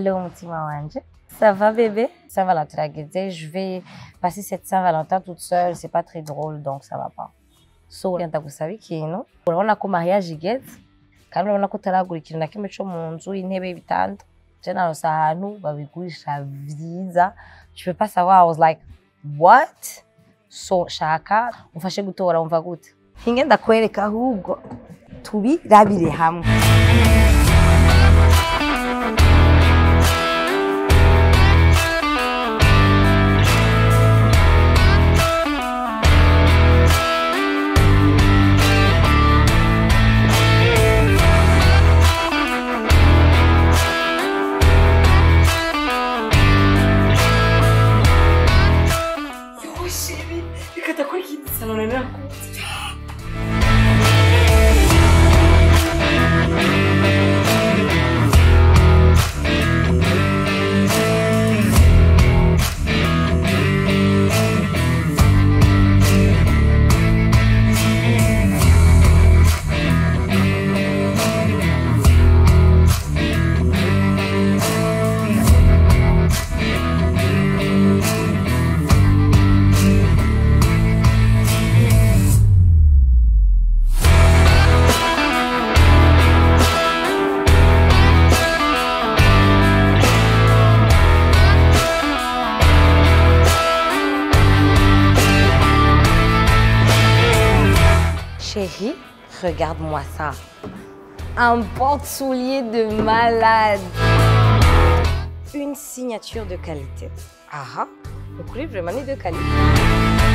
Hello mutima wanje. Ça va bébé? Saint-Valentin ageze, je vais passer cette Saint-Valentin toute seule, c'est pas très drôle donc ça va pas. So ndagusaba ikintu, urabona ko mariage igeze kandi urabona ko utaragura ikintu na kimwe co mu nzu, intebe, ibitanda. Je naronse ahantu babigurisha vyiza, tu peux pas savoir, I was like what? So shaka umfashe gutora, wumva gute? Hinge ndakwereka ahubwo tubirabire hamwe. Chérie, regarde-moi ça. Un porte-soulier de malade. Une signature de qualité. Ah ah, le colis vraiment de qualité.